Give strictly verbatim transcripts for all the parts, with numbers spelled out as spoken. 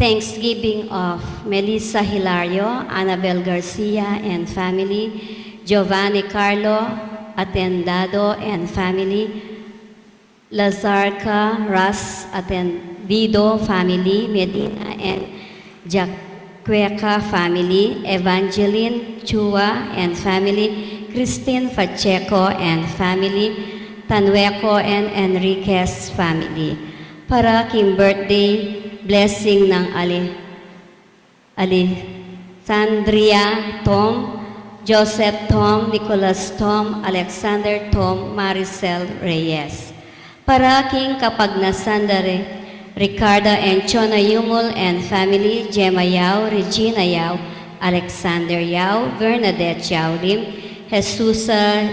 Thanksgiving of Melissa Hilario, Annabel Garcia and family, Giovanni Carlo Atendado and family, Lazarca Ras Atendido family, Medina and Jacueca family, Evangeline Chua and family, Christine Pacheco and family, Tanueco and Enriquez family. Para king birthday blessing ng Ali, Alexandria Tom, Joseph Tom, Nicholas Tom, Alexander Tom, Maricel Reyes. Para king kapagnasan da Ri-, Ricardo and Chona Yumul and family, Gemma Yao, Regina Yao, Alexander Yao, Bernadette Yao Lim, Jesusa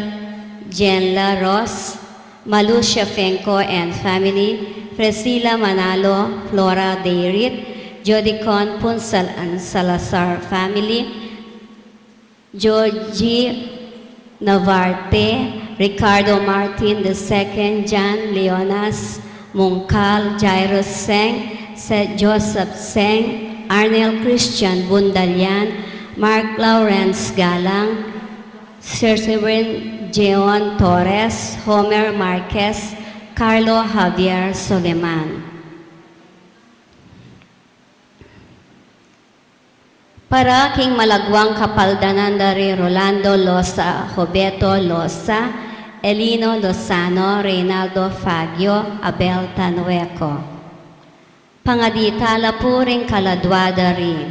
Jenla Ross, Malusia Fenco and family, Priscilla Manalo, Flora Deirit, Jodicon Punsal and Salazar family, Georgie Navarte, Ricardo Martin the second, John Leonas Mungkal, Jairus Seng, Sir Joseph Seng, Arnel Christian Bundalian, Mark Lawrence Galang, Sir Severin Jeon Torres, Homer Marquez, Carlo Javier Soleman. Para king malagwang kapaldanan da ri Rolando Losa, Jobeto Losa, Elino Lozano, Reynaldo Fagio, Abel Tanueco. Pangadi tala pu ring kaladua da ri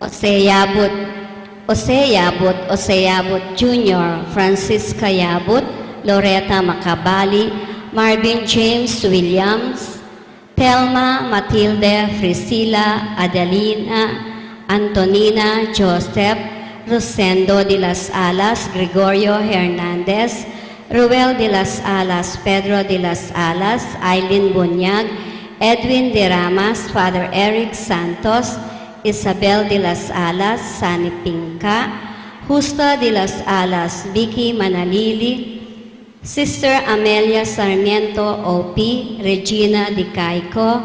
Jose Yabut, Jose Yabut, Jose Yabut Junior, Francisca Yabut, Loretta Macabali, Marvin James Williams, Telma, Matilde, Priscilla, Adelina, Antonina, Joseph, Rosendo de las Alas, Gregorio Hernandez, Ruel de las Alas, Pedro de las Alas, Aileen Bunyag, Edwin de Ramas, Father Eric Santos, Isabel de las Alas, Sani Pinca, Justa de las Alas, Vicky Manalili, Sister Amelia Sarmiento O P, Regina Dicaico,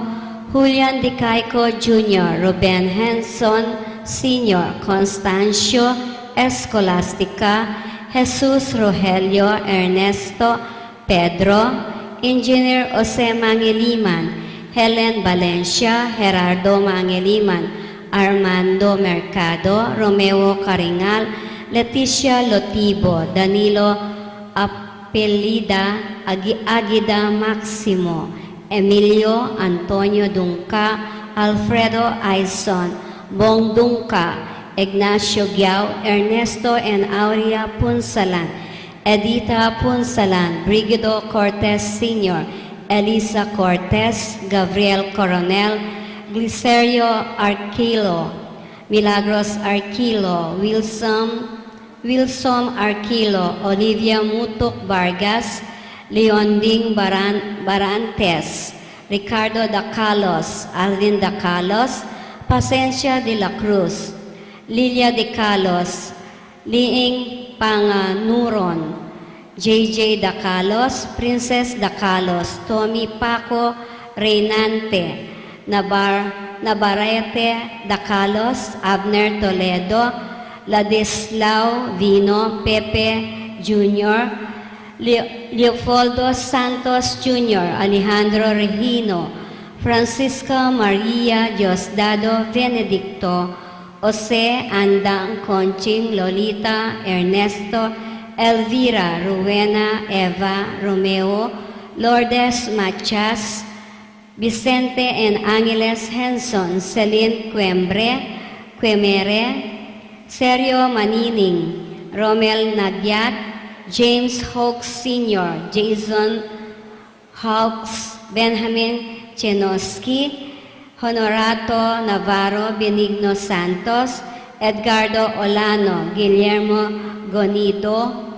Julian Dicaico Junior, Ruben Henson Senior, Constancio Escolastica, Jesus Rogelio, Ernesto Pedro, Engineer Jose Mangiliman, Helen Valencia, Gerardo Mangiliman, Armando Mercado, Romeo Caringal, Leticia Lotibo, Danilo Apelida, Agi-, Agida Maximo, Emilio Antonio Dungca, Alfredo Aison, Bong Dungca, Ignacio Giao, Ernesto and Aurea Punsalan, Edita Punsalan, Brigido Cortez Senior, Elisa Cortez, Gabriel Coronel, Glicerio Arquilo, Milagros Arquilo, Wilson, Wilson Arquilo, Olivia Mutuk Vargas, Leonding Baran-, Barantes, Ricardo Dacalos, Alvin Dacalos, Pasencia de la Cruz, Lilia Dacalos, Liing Panganuron, J J Dacalos, Princess Dacalos, Tommy Paco Reynante, Nabar-, Nabarete Dacalos, Abner Toledo, Ladislao Vino, Pepe Junior, Leo-, Leopoldo Santos Junior, Alejandro Regino, Francisco Maria Diosdado Benedicto, Jose Andang Conching, Lolita, Ernesto, Elvira, Rowena, Eva, Romeo, Lourdes Machas, Vicente and Angeles Henson, Celine Quembre, Quemere, Sergio Manining, Romel Nagyat, James Hawkes Senior, Jason Hawkes, Benjamin Chenoski, Honorato Navarro, Benigno Santos, Edgardo Olano, Guillermo Gonido,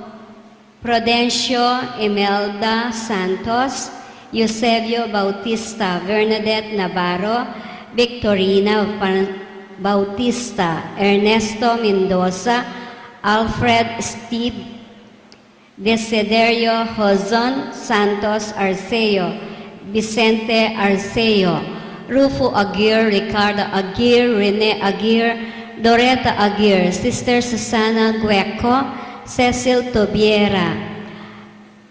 Prudencio Imelda Santos, Eusebio Bautista, Bernadette Navarro, Victorina Pan-, Bautista, Ernesto Mendoza, Alfred Steve, Desiderio Hozon, Santos Arceo, Vicente Arceo, Rufo Aguirre, Ricardo Aguirre, Rene Aguirre, Doreta Aguirre, Sister Susana Gueco, Cecil Tobiera,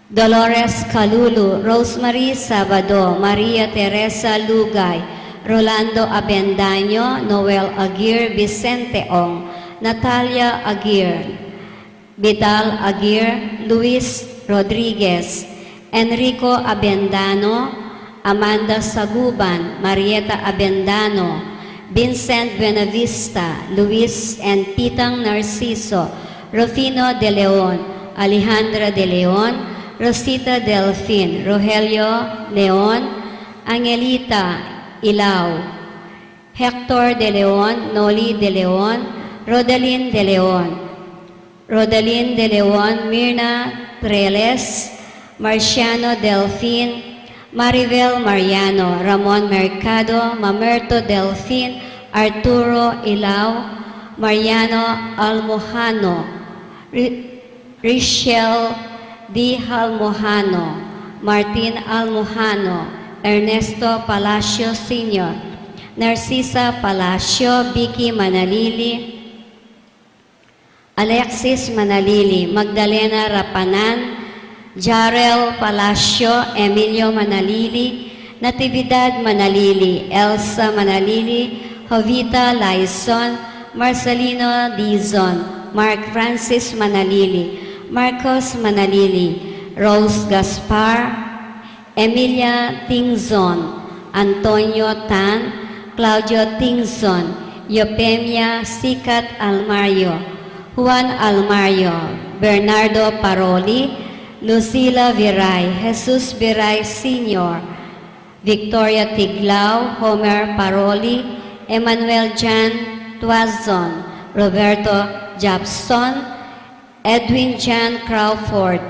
Dolores Calulu, Rosemary Sabado, Maria Teresa Lugay, Rolando Abendaño, Noel Aguirre, Vicente Ong, Natalia Aguirre, Vidal Aguirre, Luis Rodriguez, Enrico Abendano, Amanda Saguban, Marieta Abendano, Vincent Buenavista, Luis and Pitang Narciso, Rufino de Leon, Alejandra de Leon, Rosita Delfin, Rogelio Leon, Angelita Ilao, Hector de Leon, Noli de Leon, Rodalyn de Leon, Rodalyn de Leon, Mirna Treles, Marciano Delfin, Maribel Mariano, Ramon Mercado, Mamerto Delfin, Arturo Ilao, Mariano Almohano, Ri- Richelle D. Almohano, Martin Almohano, Ernesto Palacio Senior, Narcisa Palacio, Vicky Manalili, Alexis Manalili, Magdalena Rapanan, Jarel Palacio, Emilio Manalili, Natividad Manalili, Elsa Manalili, Jovita Laison, Marcelino Dizon, Mark Francis Manalili, Marcos Manalili, Rose Gaspar, Emilia Tingzon, Antonio Tan, Claudio Tingzon, Eupemia Sikat Almario, Juan Almario, Bernardo Paroli, Lucila Viray, Jesus Viray Senior, Victoria Tiglao, Homer Paroli, Emmanuel Jan Tuazon, Roberto Japson, Edwin John Crawford,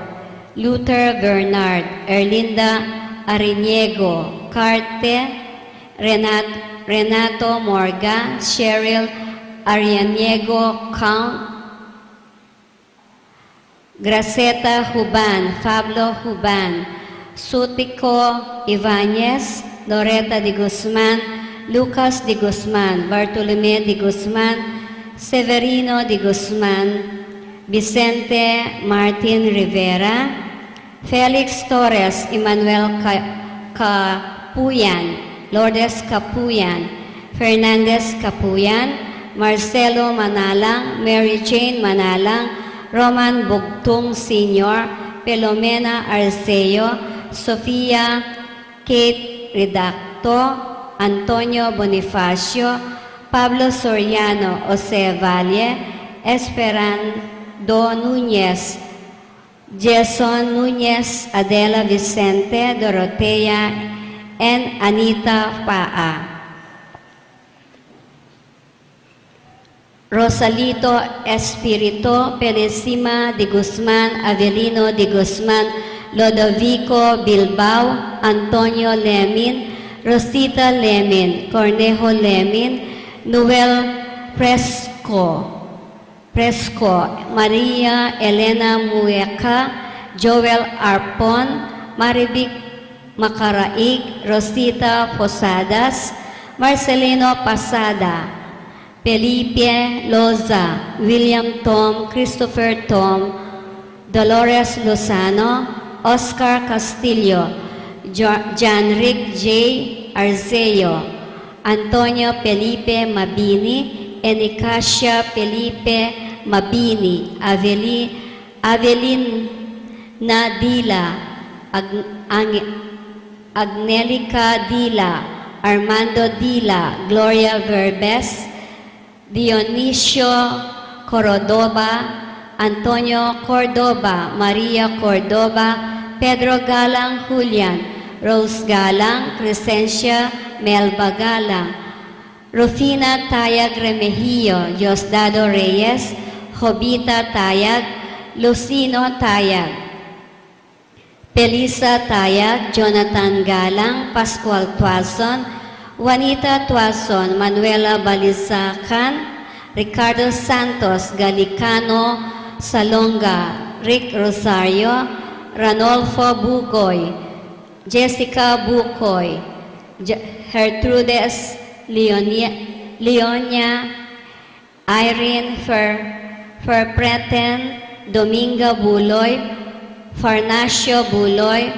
Luther Bernard, Erlinda Ariniego Carte, Renat- Renato Morga, Cheryl Ariniego Count, Graceta Huban, Pablo Huban, Sutico Ibanez, Loreta de Guzman, Lucas de Guzman, Bartolome de Guzman, Severino de Guzman, Vicente Martin Rivera, Felix Torres, Emmanuel Ca- Capuyan, Lourdes Capuyan, Fernandez Capuyan, Marcelo Manalang, Mary Jane Manalang, Roman Bugtung Senior, Filomena Arceo, Sofia Kate Redacto, Antonio Bonifacio, Pablo Soriano, Jose Valle, Esperando Nunez, Jason Nunez, Adela Vicente, Dorotea, and Anita Paa. Rosalito Espirito, Felicima de Guzman, Avelino de Guzman, Lodovico Bilbao, Antonio Lemin, Rosita Lemin, Cornejo Lemin, Noel Fresco, Fresco, Maria Elena Mueca, Joel Arpon, Marivic Macaraig, Rosita Posadas, Marcelino Pasada, Felipe Loza, William Tom, Christopher Tom, Dolores Lozano, Oscar Castillo, Jo- Janrick J. Arceo, Antonio Felipe Mabini, Enicasia Felipe Mabini, Aveli- Avelina Dila, Ag- Ang- Angelica Dila, Armando Dila, Gloria Verbes, Dionisio Cordova, Antonio Cordova, Maria Cordova, Pedro Galang Julian, Rose Galang, Crescencia Melba Galang, Rufina Tayag Remejillo, Diosdado Reyes, Jovita Tayag, Lucino Tayag, Felisa Tayag, Jonathan Galang, Pascual Tuason, Juanita Tuason, Manuela Balizacan, Ricardo Santos, Galicano Salonga, Rick Rosario, Ranolfo Bugoy, Jessica Bukoy, Je- Gertrudes Leonia, Leonia, Irene Fer- Ferpreten, Dominga Buloy, Farnacio Buloy,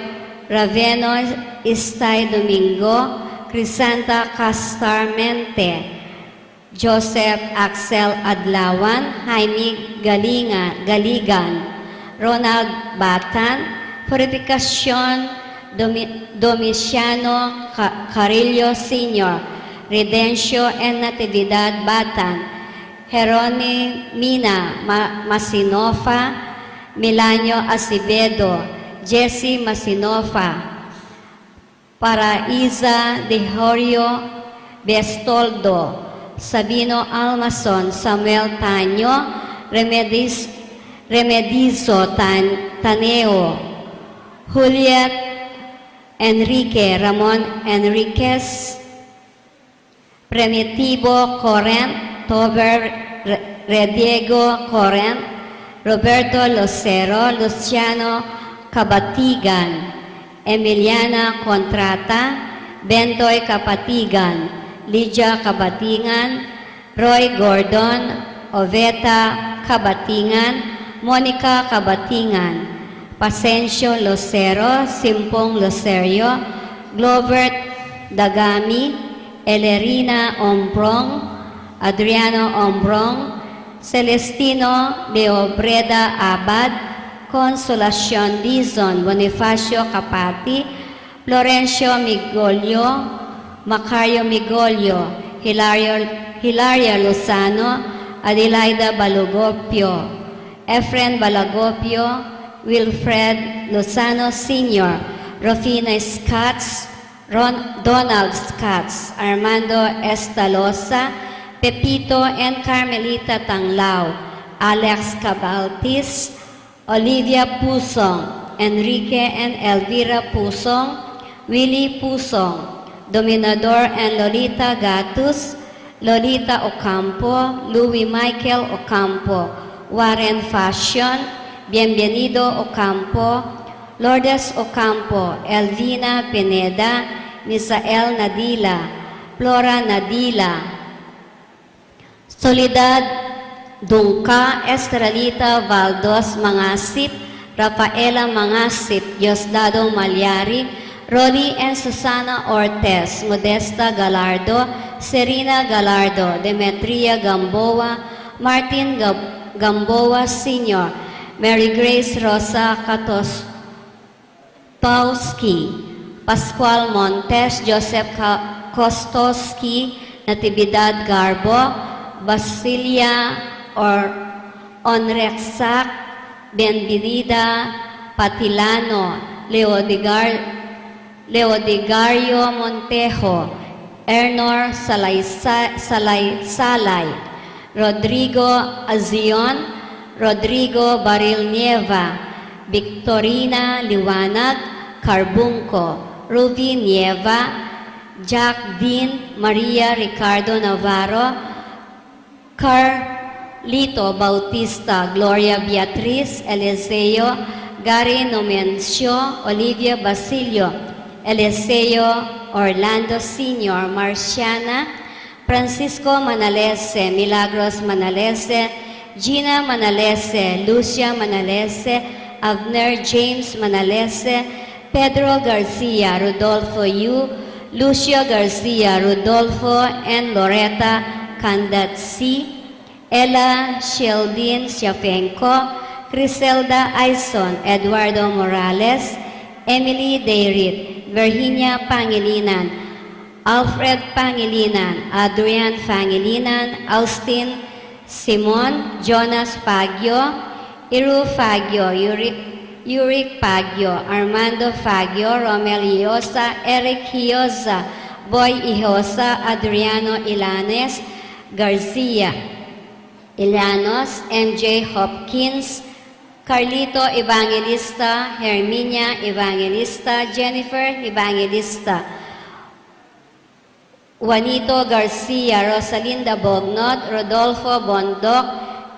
Raveno Istay Domingo, Crisanta Castarmente, Joseph Axel Adlawan, Jaime Galinga- Galigan, Ronald Batan, Purificacion Domi- Domiciano Ca- Carrillo Senior, Redencio and Natividad Batan, Jeronimina Ma- Masinofa, Milanio Acevedo, Jesse Masinofa, Paraiza de Horio Bestoldo, Sabino Almason, Samuel Taño, Remedis- Remedizo Tan- Taneo, Juliet Enrique, Ramon Enriquez, Primitivo Coren, Tober Re- Rediego Coren, Roberto Lucero, Luciano Cabatigan, Emiliana Contrata, Bentoy Cabatigan, Lydia Cabatigan, Roy Gordon, Oveta Cabatigan, Monica Cabatigan, Pasencio Lucero, Simpong Lucerio, Globert Dagami, Elerina Ombrong, Adriano Ombrong, Celestino Leobreda Abad, Consolacion Dizon, Bonifacio Capati, Florencio Migolio, Macario Migolio, Hilario, Hilaria Lozano, Adelaida Balugopio, Efren Balagopio, Wilfred Lozano Senior, Rufina Scotts, Ron- Donald Scotts, Armando Estalosa, Pepito and Carmelita Tanglao, Alex Cabaltis, Olivia Pusong, Enrique and Elvira Pusong, Willie Pusong, Dominador and Lolita Gatus, Lolita Ocampo, Louis Michael Ocampo, Warren Fashion, Bienvenido Ocampo, Lourdes Ocampo, Elvina Pineda, Misael Nadila, Flora Nadila, Soledad Dungca, Estrelita Valdos Mangasip, Rafaela Mangasip, Diosdado Malyari, Rolly and Susana Ortez, Modesta Galardo, Serena Galardo, Demetria Gamboa, Martin Gab- Gamboa Senior, Mary Grace Rosa Catos- Kostowski, Pascual Montes, Joseph Ka- Kostowski, Natividad Garbo, Basilia Or- Onrexac, Bienvenida Patilano, Leodigar- Leodigario Montejo, Ernor Salaisa- Salay- Salay, Rodrigo Azion, Rodrigo Baril Nieva, Victorina Liwanag, Carbunco, Ruby Nieva, Jack Dean, Maria Ricardo Navarro, Carlito Bautista, Gloria Beatriz, Eliseo, Gary Nomencio, Olivia Basilio, Eliseo Orlando Senior, Marciana, Francisco Manalese, Milagros Manalese, Gina Manalese, Lucia Manalese, Abner James Manalese, Pedro Garcia, Rodolfo Yu, Lucio Garcia, Rodolfo and Loretta Candatsi, Ella Sheldin Siafenco, Criselda Aison, Eduardo Morales, Emily Dayrit, Virginia Pangilinan, Alfred Pangilinan, Adrian Pangilinan, Austin Simon, Jonas Pagio, Iru Fagio, Yuri- Yurick Pagio, Armando Fagio, Romel Hiosa, Eric Hiosa, Boy Hiosa, Adriano Ilanes, Garcia Ilanos, M J Hopkins, Carlito Evangelista, Herminia Evangelista, Jennifer Evangelista, Juanito Garcia, Rosalinda Bognot, Rodolfo Bondoc,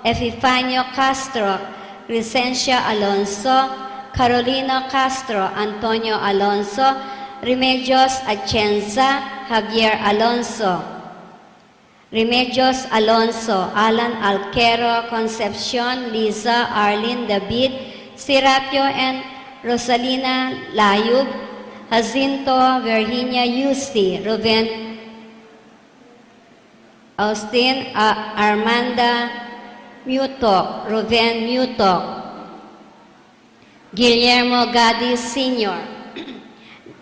Epifanio Castro, Crescencia Alonso, Carolina Castro, Antonio Alonso, Remedios Atienza, Javier Alonso, Remedios Alonso, Alan Alquero, Concepcion, Liza, Arlene David, Serapio and Rosalina Layub, Jacinto, Virginia Yusi, Ruben Austin, A-, Armanda Mutok, Ruben Mutok, Guillermo Gadis Senior,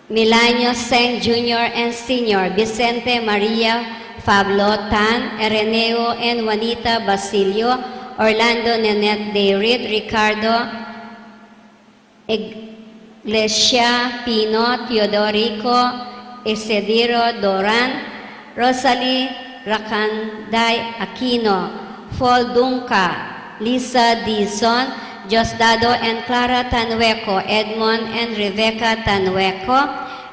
Milanio Seng Junior and Senior, Vicente Maria Pablo Tan, Ereneo and Juanita Basilio, Orlando Nenet Dayrit, Ricardo Iglesia Pino, Teodorico Isidro Doran, Rosalie Racanday Aquino, Paul Dunca, Lisa Dizon, Diosdado and Clara Tanhueco, Edmond and Rebecca Tanhueco,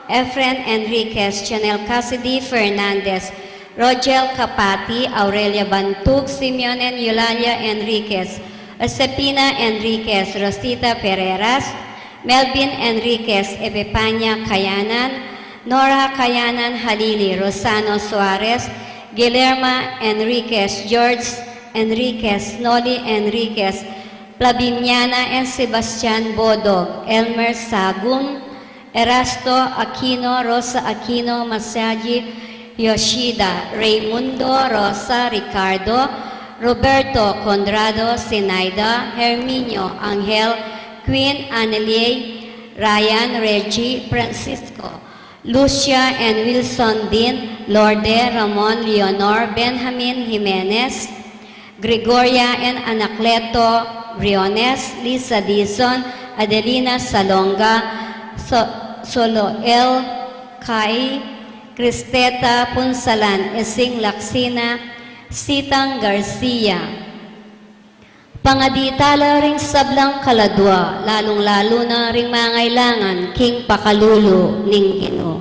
Efren Enriquez, Chanel Cassidy Fernandez, Rogel Capati, Aurelia Bantug, Simeon and Eulalia Enriquez, Josefina Enriquez, Rosita Ferreras, Melvin Enriquez, Epipania Kayanan, Nora Kayanan Halili, Rosano Suarez, Guillerma Enriquez, George Enriquez, Noli Enriquez, Flaviniana and Sebastian Bodog, Elmer Sagum, Erasto Aquino, Rosa Aquino, Masaji Yoshida, Raymundo, Rosa, Ricardo, Roberto, Conrado, Zenaida, Herminio, Angel, Queen, Annelie, Ryan, Reggie, Francisco, Lucia and Wilson Dean, Lorde, Ramon, Leonor, Benjamin, Jimenez, Gregoria and Anacleto Briones, Lisa Dizon, Adelina Salonga, So-, Soloel Kai, Cristeta Punsalan, Ising Laksina, Sitang Garcia. Pangadi tala ring sablang kaladua, lalung-lalu na ring mangailangan king pakalulu ning Ginu.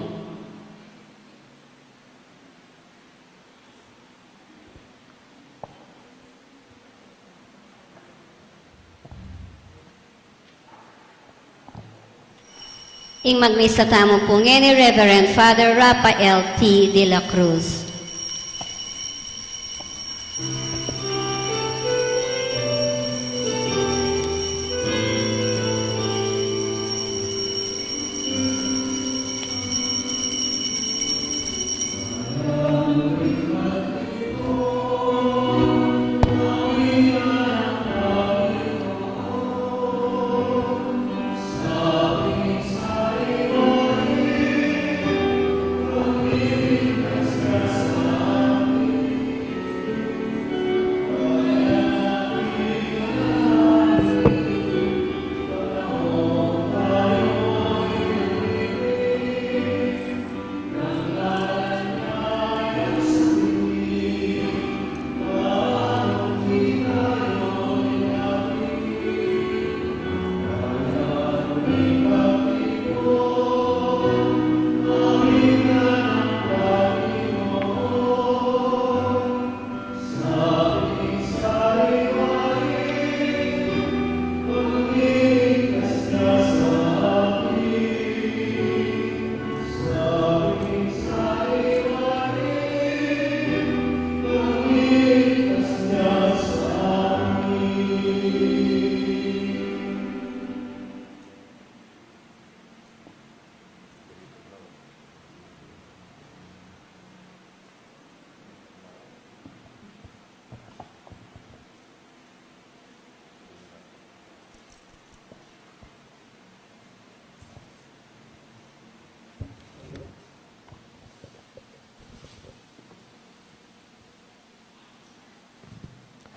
Ing magmisa tamu pu ngeni, Reverend Father Rafael T. de la Cruz.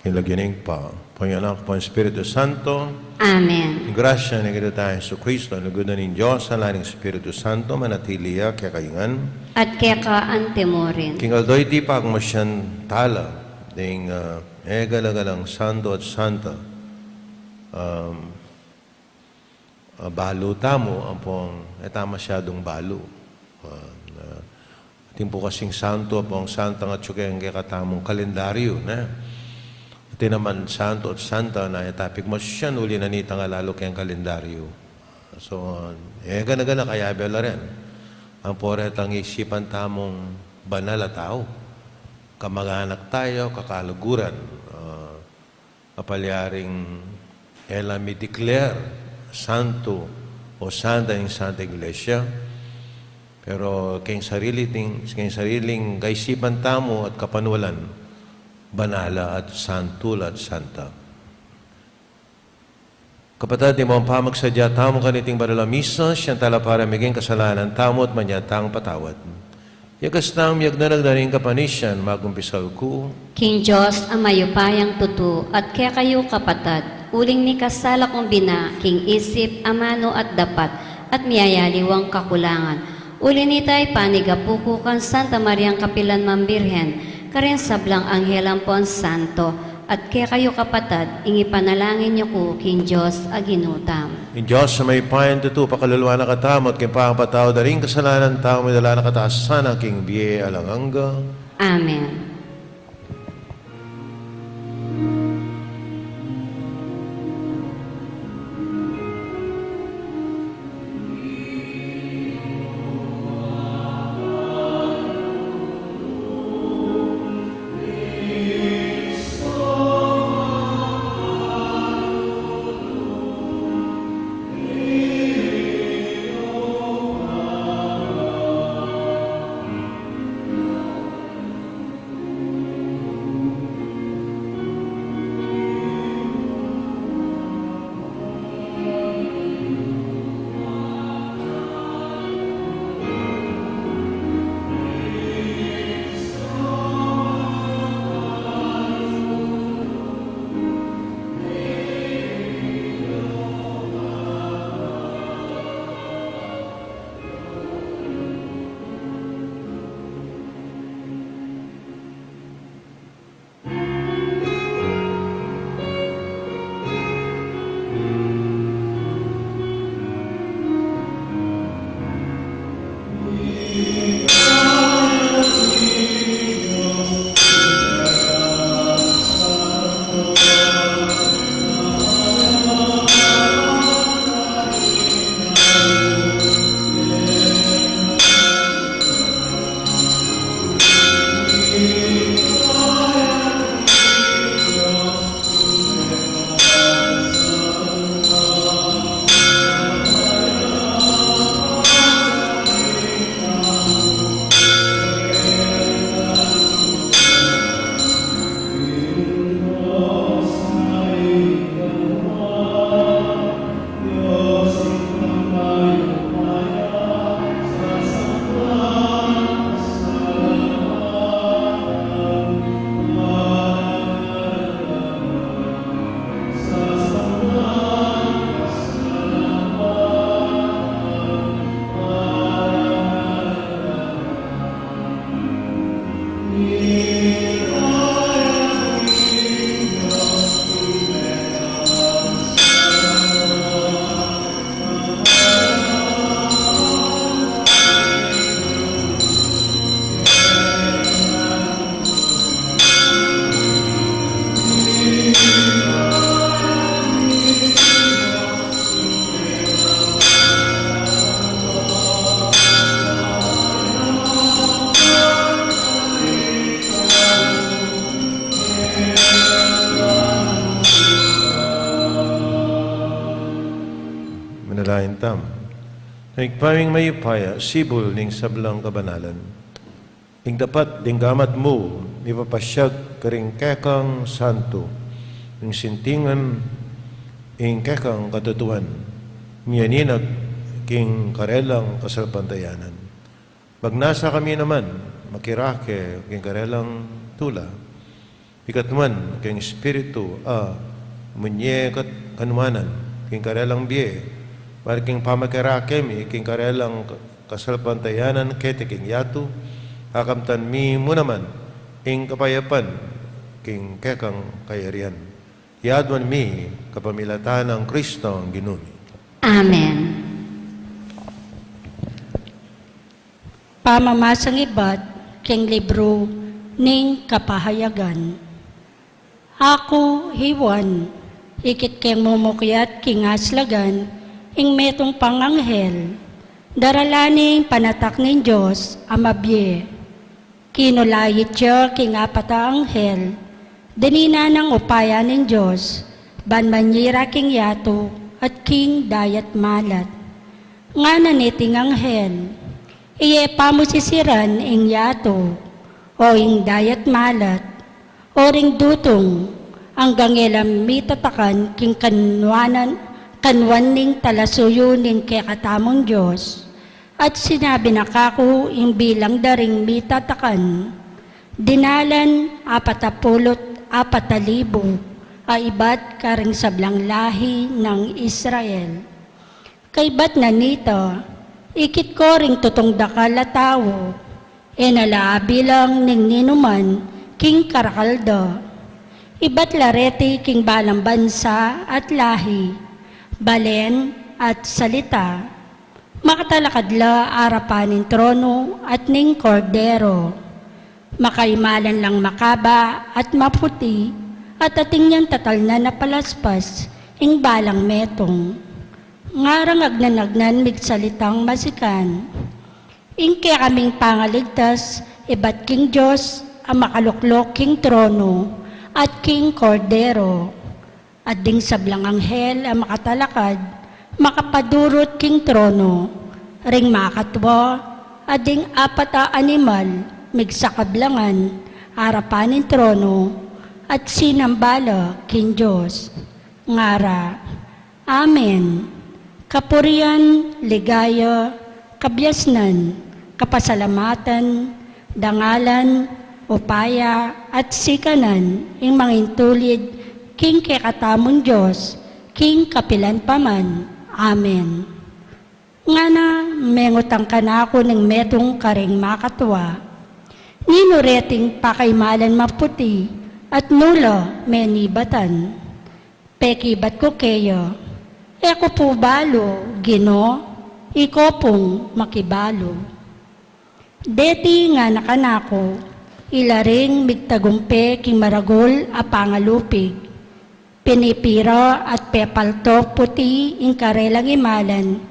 King lagyu ning Ibpa, ampo ning Anak, ampo ning Espiritu Santo. Amen. Ing grasya ning Ginu tang Jesucristo, ing lugud ning Dios, ing lagyu ning Espiritu Santo, manatili ya kekayu ngan. At keka antimurin. King aldo iti pagmasusian tala ding, ah, e gala-galang santo at santa. Um, ah, balu tamu, ampong e ta masyadung balu. Ah, ah, atin pu kasing santo, ampong santa, atyu keng kekatamung kalendaryu, ne? Atin naman santo at santa na e ta pigmasusian, uli na nita nga lalu keng kalendaryu. So, e gana-gana kayabe la rin. Ampo retang isipan tamung banal a tau. Kamag-anak tayo, kakaluguran, ah, a palyaring e la mi-declare santo o santa ing Santa Iglesia. Pero keng sarili ting, keng sariling kaisipan tamu at kapanualan, banal la at santo la at santa. Kapatad, ing mapamansadya tamu kaniting banal a misa, siyang talapara miging kasalanan tamu at manyatang patawad. Yakas tang miyagdanag na ring kapanisian, magumpisal ku. King Dios a mayupayang tutu, at kekayu kapatad, uling mikasala kung bina, king isip, amanu at dapat, at miyayaliwang kakulangan. Uli nita ipanigapu ku kang Santa Mariang kapilan man Birhen, karing sablang anghel ampon santo, at kekayu kapatad, ing ipanalangin yu ku king Dios a Ginu tamu. Ing Dios a mayupayang tutu, pakalulu na katamu, at king pangapatawad da ring kasalanan tamu, idala na katamu sana king bie alang angga. Amen. Manalangin tamu. Ibpa ming mayupaya, sibul ning sablang kabanalan, ing dapat ding gamat mu, mipapasyag karing kekang santo, ing sintingan, ing kekang katutuan, miyaninag king karelang kasalpantayanan. Magnasa kami naman, makirake king karelang tula, ikatmuan king Espiritu a munye kat kanuanan king karelang bie, bang king pamakirake mi king karelang kasalpantayanan keti king yatu, akamtan mi mu naman ing kapayapan king kekang kayarian. Yaduan mi kapamilatan nang Kristong Ginu mi. Amen. Pamamasang ibat king libru ning Kapahayagan. Aku, hi Juan, ikit keng mumukyat king aslagan, Ing metung pang anghel, darala ne ing panatak ning Dios a mabie. Kinulayit ya king apat a anghel, dinina nang upaya ning Dios, ban manyira king yatu at king dayat malat. Ngana neting anghel, "E ye pamusisiran ing yatu, o ing dayat malat, o ring dutung, anggang e la mitatakan king kanwanan, kanwan ning talasuyu ning kekatamung Dios." At sinabi na kaku ing bilang da ring mitatakan, dinalan apat a pulu't apat a libu a ibat karing sablang lahi nang Israel. Kaybat na nita, ikit ku ring tutung dakal a tau, e na la abilang ning ninuman king karakal da. Ibat la reti king balang bansa at lahi, balen at salita. Makatalakad la arapan ning trono at ning Kordero. Makaimalan lang makaba at maputi, at atin yang tatalnan a palaspas ing balang metung. Ngarang agnan-agnan migsalitang masikan. Ing kekaming pangaligtas ibat king Dios a makaluklok king trono at king Kordero. At ding sablang anghel a makatalakad, makapadurut king trono, ring makatwa, at ding apat a animal, migsakablangan, arapan ning trono, at sinamba la king Dios. Ngara, Amen. Kapurian, ligaya, kabiasnan, kapasalamatan, dangalan, upaya, at sikanan, ing mangintulid, king kekatamung Dios, king kapilan pa man. Amen. Ngana, mengutang kanaku ning metung karing makatwa, "Ninu reting pakaimalan maputi, at nu la menibatan?" Pekibat ku keya, "E ku pu balu, Ginu, ikaw pung makibalu." Deti ngana kanaku, ila ring migtagumpe king maragul a pangalupig. Pinipira at pepalto puti ing karelang imalan,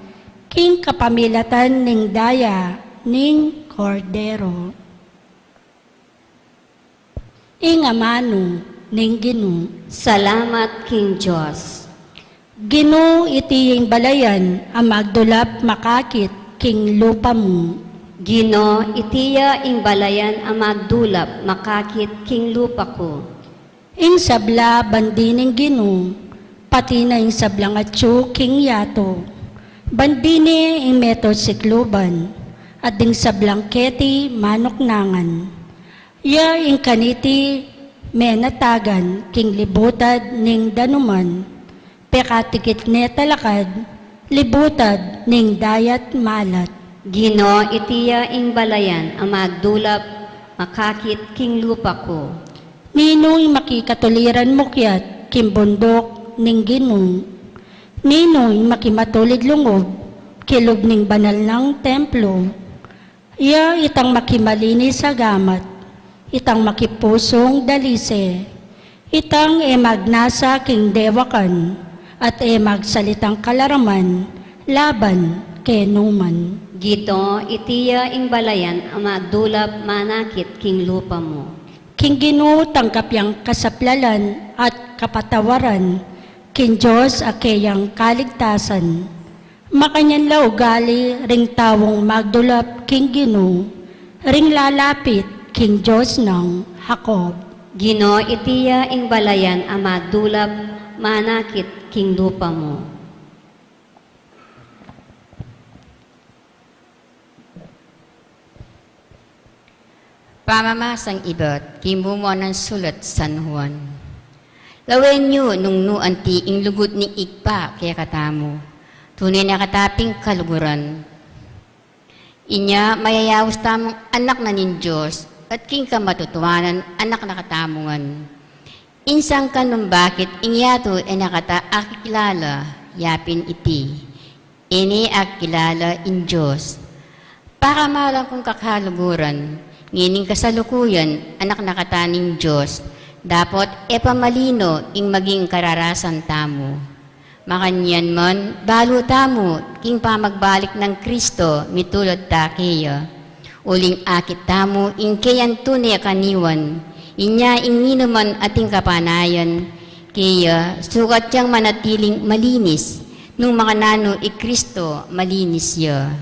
king kapamilatan ning daya ning Kordero. Ing amanu ning Ginu. Salamat king Dios. Ginu, iti ing balayan a magdulap makakit king lupa mu. Ginu, iti ya ing balayan a magdulap makakit king lupa ku. Ing sabla bandi ning Ginu, pati na ing sablang atsu king yatu. Bandi ne ing meto sikluban, at ding sablang keti manuknangan. Ya ing kaniti menatagan king libutad ning danuman, pekatikit ne talakad libutad ning dayat malat. Ginu, iti ya ing balayan a magdulap makakit king lupa ku. Ninu ing makikatuliran mukyat king bunduk ning Ginu? Ninu ing makimatulid lungub kilub ning banal nang templo? Ya itang makimalinis a gamat, itang makipusung dalise, itang e magnasa king dewakan, at e magsalitang kalaraman laban kenuman. Ginu, iti ya ing balayan a magdulap manakit king lupa mu. King Ginu tanggap yang kasaplalan at kapatawaran, king Dios a keyang kaligtasan. Makanyan la ugali ring taung magdulap king Ginu, ring lalapit king Dios nang Jacob. Ginu, iti ya ing balayan a magdulap manakit king lupa mu. Pamamasang ibat king mumuan a sulat San Juan. Lawen yu nung nu anti ing lugud ning Ibpa kekatamu. Tune na kata pin kaluguran. Inya mayayaus tamung anak na ning Dios, at king kamatutuanan anak na katamu ngan. Insang ka nung bakit ing yatu e na kata akilala, yapin iti. E ne akilala ing Dios. Pakamalan kung kakaluguran, ngening kasalukuyan anak na kata ning Dios, dapot e pa malino ing maging kararasan tamu. Makanyan man, balu tamu king pamagbalik nang Kristo, mitulad ta keya. Uling akit tamu ing keyang tune a kaniwan, inya ing ninuman ating kapanayan keya, sukat yang manatiling malinis, nung makananu i Kristo, malinis ya.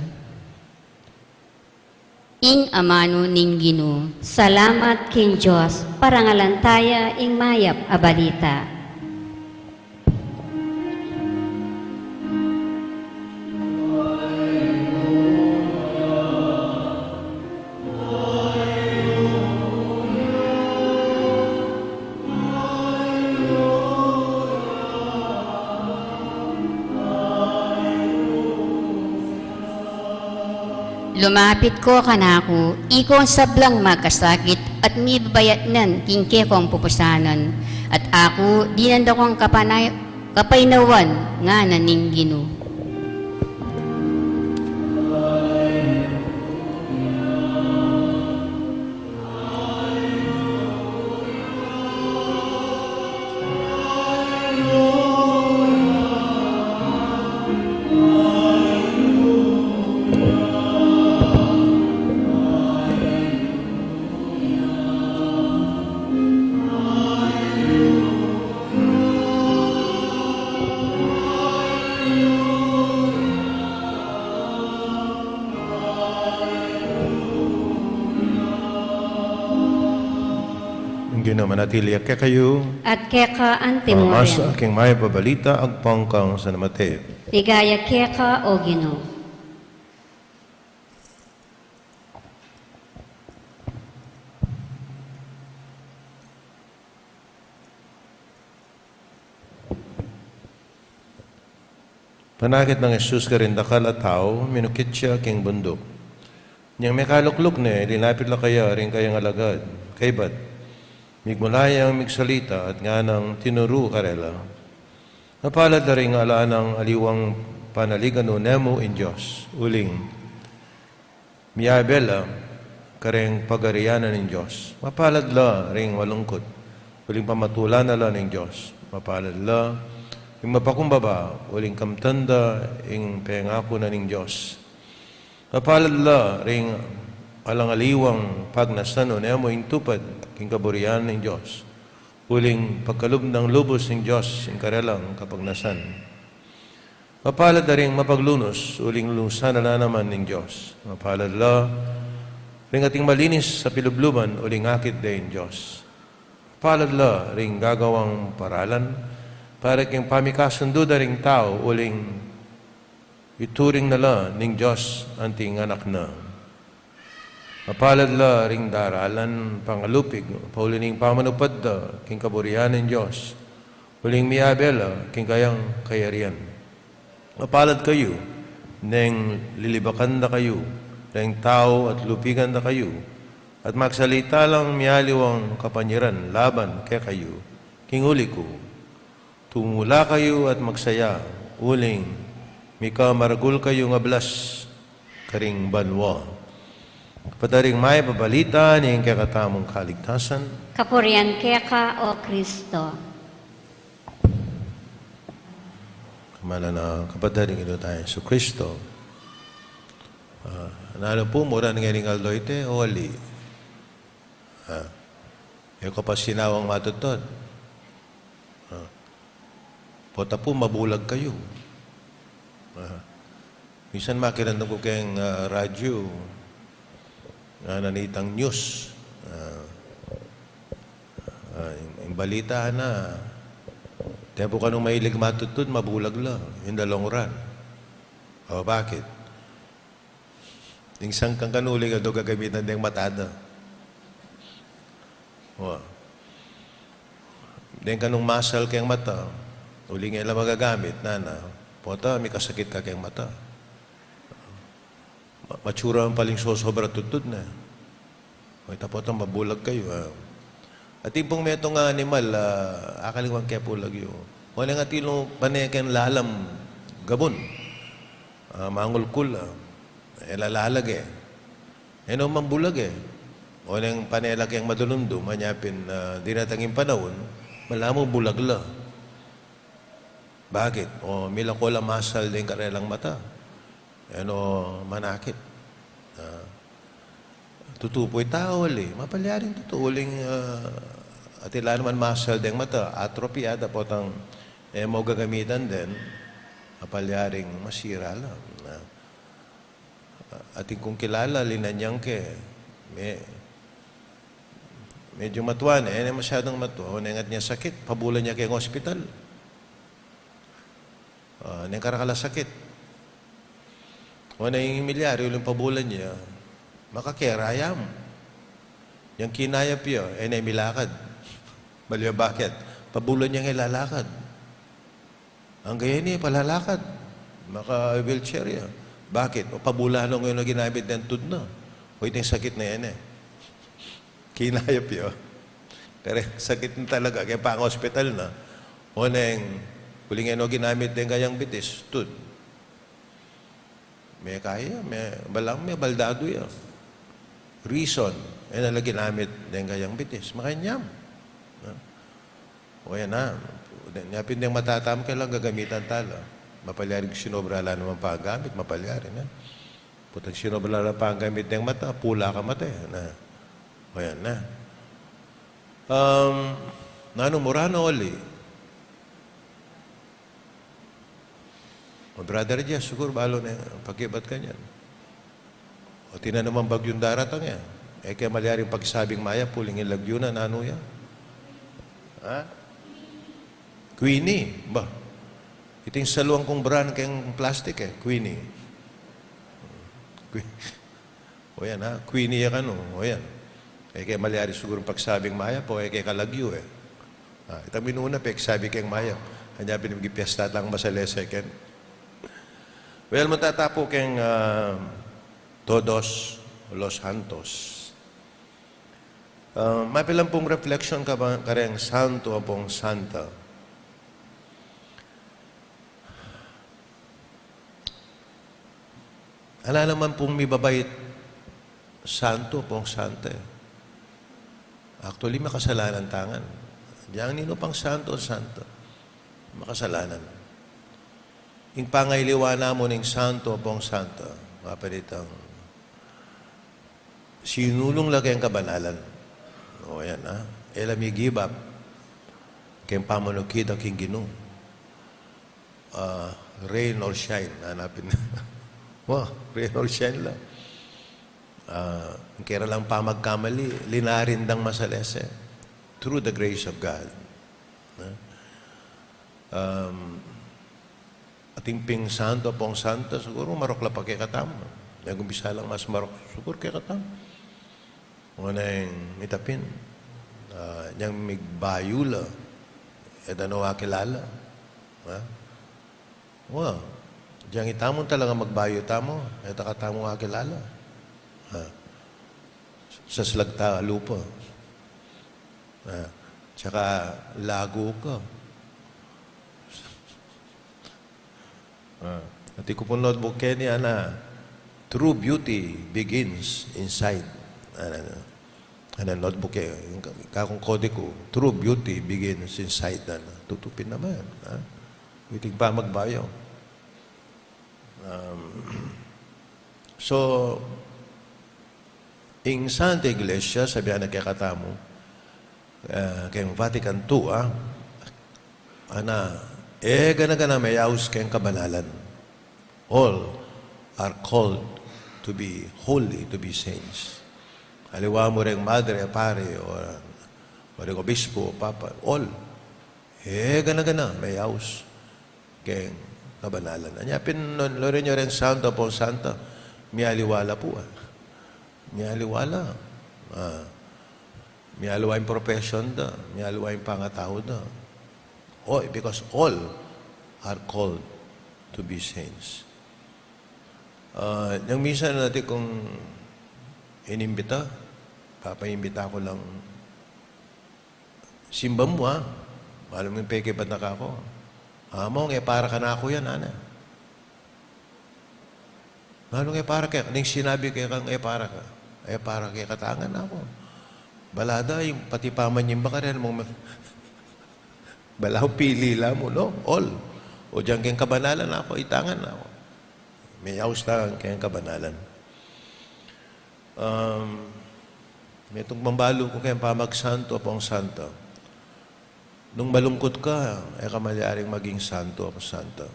Ing amanu ning Ginu. Salamat king Dios, parangalan taya ing mayap a balita. Lumapit ko kanaku, ikong sablang makasakit at mibabayatnan king kekong pupusanan, at aku dinan da kong kapana-, kapaynawan, ngana ning Ginu. Ing Ginu manatili ya kekayu. At keka antimurin. Pamasa king mayap a balita agpang kang San Mateo. Ligaya keka, o Ginu. Panakit nang Jesus karing dakal a tau, minukit ya king bunduk. Inyang mekalukluk ne, linapit la keya ring kayang alagad kaybat migmula yang migsalita at nganang tinuru karela, "Mapalad la ring alanang aliwang panaligan nune mu ing Dios, uling miyabe la kareng pagarian na ning Dios. Mapalad la ring malungkut, uling pamatulan na la ning Dios. Mapalad la ring mapakumbaba, uling kamtan da ing pengaku na ning Dios. Mapalad la ring alang aliwang pagnasan nune mu ing tupad king kaburian ning Dios, uling pagkalub nang lubus ning Dios ing karelang kapagnasan. Mapalad la ring mapaglunus, uling lunusan na la naman ning Dios. Mapalad la ring ating malinis a pilubluban, uling akit de ing Dios. Mapalad la ring gagawang paralan para king pamikasundu da ring tau, uling ituring na la ning Dios anting anak na. Mapalad la ring daralan pangalupig pauli ning pamanupad da king kaburian ning Dios, uling miyabe la king kayang kayarian. Mapalad kayu neng lilibakan da kayu reng tau at lupigan da kayu, at magsalita lang mialiwang kapanyaran laban kekayu king uli ku. Tumula kayu at magsaya, uling mika maragul kayung ablas karing banua." Kapatad, ing mayap a balita ning kekatamung kaligtasan. Kapurian keka, o Kristo. Kamala na kapatad ning Ginu tang Jesu Kristo. Ah, nanu pu, muran ngening aldo iti o ali? Ah, e ko pa sinawang matutod. Ah, pota pu mabulag kayu. Ah, minsan makiramdam ku keng, ah, radyu, ah, nanitang news. Ah, ah, ing, ing balita na, tempu kanung mailig matutod, mabulag la, in the long run. O, bakit? Ing sangkang kanuli, kanu gagamitan deng mata da? Wa. Deng kanung masal keng mata, uling e la magagamit, nana, pota mikasakit ka keng mata. Ma-, matsura paling sosobra tutud na. O, ita pota mabulag kayu, ah. Atin pung metung a animal, ah, akaliwan ke pu lagyu. O, neng atin lu pane keng lalam gabun. Ah, mangulkul, ah. E la lalag e. E no man bulag e. O neng pane la keng madulumdum, anya pin, ah, dinatang ing panaun, malamu bulag la. Bakit? O, milako la masal deng karelang mata. Eno, manakit. Ah, tutu pu ita, uli. Mapalyaring tutu, uling, ah, atin la naman masal deng mata, atrophy, ada potang, e mu gagamitan den, mapalyaring masira la. Ah, atin kung kilala, linanyang ke, me-, medyo matua ne, e ne masyadong matua, o ne ngat ne sakit, pabulan ne keng ospital. Ah, neng karakal a sakit. O ne ing milyari, uling pabulan ne, makakera ya mu. Yang kinayap ya, e ne milakad. Bale, bakit? Pabulan ne lalakad. Angga e ne palalakad. Maka-wheelchair ya. Bakit? O pabulan ne ginamit neng tud na. O iting sakit na yan e. Kinayap ya. Pero sakit na talaga, kaya pang-ospital na. O neng, uling e no ginamit deng kayang bitis, tud. Me kaya, me, balang me baldadu ya. Reason, e na la ginamit deng kayang bitis. Makanyan. O yan na. Nya pin deng mata tamu, kailangan gagamitan tala. Mapalyaring sinobra la naman panggamit, mapalyaring, e. Potang sinobra la panggamit deng mata, pula ka mata, e. Na. O yan na. Um, nanu mu ra, noli? O, Brother Jess, siguru balu ne pakibat kanyan. O, atin na naman bagyung daratang e. E ke malyaring pagsabing mayap uling ing lagyu na, nanu ya? Ha? Queenie, ba? Iting saluan kung brand keng plastic e, Queenie. Que-, O yan, ha? Queenie ya kanu. O yan. E ke malyari sigurung pagsabing mayap, o e ke kalagyu, e. Ah, ita minuna peksabi keng mayap. Anya pin migpiesta tang masalese ken. Well, magtatapu keng, ah, Todos los Santos. Ah, mapilan pung reflection ka ba, kareng santo ampong santa? Ala naman pung mibabait santo ampong santa, e. Actually, makasalanan ta ngan. Diang ninu pang santo, santa, makasalanan. Ing pangailiwa namu ning santo ampong santa, mapanitang sinulung la keng kabanalan. O yan, ha? E la mi-give up keng pamanukid da king Ginu. Ah, rain or shine, hanapin. Wa, rain or shine la. Ah, kera lang pamagkamali, linarin dang masalese. Through the grace of God. Ha? Um, atin ping santo ampong santa, siguru marok la pa kekatamu. Megumpisa lang mas marok, siguru, kekatamu. Nune ing mita pin, ah, nyang migbayu la, e ta no akilala. Ha? Wa, diang itamu talaga magbayu tamu, e ta katamu akilala. Ha? Saslag ta lupa. Ah, tsaka lagu ka. Ah, atin ku pung notebook keni, ana, "True beauty begins inside." Ana, ana notebook e, kakung kode ku, "True beauty begins inside." Ana, tutu pin naman, ha? Iting pamagbayu. Um, so, ing Santa Iglesia, sabian na kekatamu, eh, keng Vatican two, ah, ana, e gana-gana meyaus keng kabanalan. All are called to be holy, to be saints. Aliwa mu reng madre, pare, o, o reng obispo, papa, all. E gana-gana meyaus keng kabanalan. Anya pin, no, loren yu reng santo ampong santa, mialiwa la pu, ah. Mialiwa la. Ah. Mialiwa ing profession da, mialiwa ing pangatau da. O, because all are called to be saints. Ah, nyang minsan atin kung inimbita, papaimbita ku lang, "Simba mu, ah." Malam ing pekibat na kaku. "Among, e para kanaku yan," ana. "Nanu nge para keka?" "Ning sinabi kekang e para ka, e para kekatamu ngan," aku. Bala da, ing pati pamanyimba karen mung me-, bala, pili la mu, no? All. O diang keng kabanalan aku, itangan aku. Meyaus ta keng kabanalan. Um, metung pambalu ku keng pamagsantu ampong santa. Nung malungkut ka, e ka malyaring maging santu ampong santa.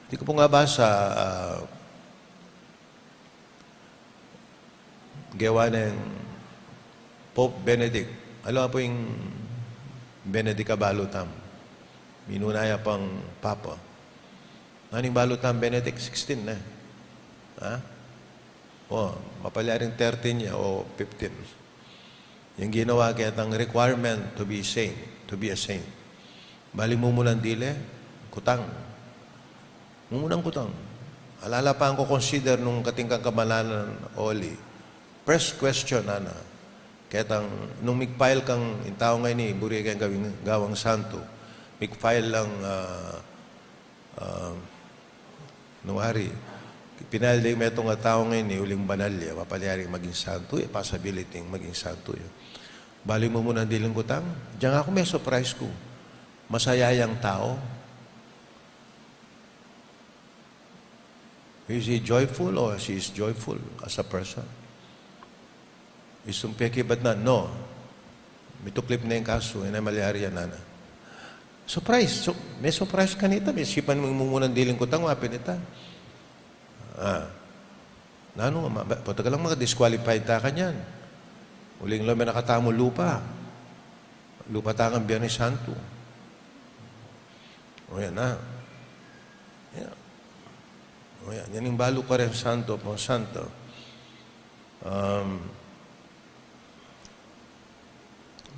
Di ku pung abasa, ah, gewa neng Pope Benedict. Alam pu ing Benedict a balu tam. Minuna ya pang Papa. Nanu ing balu tam, Benedict sixteen ne? Ha? O, mapalyaring thirteen ya o fifteen. Yang ginawa ketang requirement to be saint, to be a saint. Balu mumunan dili, kutang. Mumunan kutang. Ala la pang ko-consider nung katingkang kabanalan, oli. First question, ana. Ketang, nung mig-file kang, ing tau ngeni, buri keng gawing, gawang santu. Mig-file lang, ah, ah, nung ari, pinal deng metung a tau ngeni, uling banal ya, mapalyaring maging santu ya, possibility maging santu ya. Balu mumunan diling kutang, diang aku me-surprise ku. Masaya yang tau. Is he joyful or she is joyful as a person? Istung pekibat na, no. Mituklip na ing kasu, e na malyari yan, ana. Surprise. So, me-surprise kanita, mesipan mung mumunan diling kutang, wa pin ita. Ah. Nanu, ma-, ma-, patagal lang maka-disqualify ta kanyan. Uling lo me na katamu lupa. Lupa ta kang Biernes Santu. O yan na. Yan. O yan. Yan ing balu kareng santu ampong santa. Um,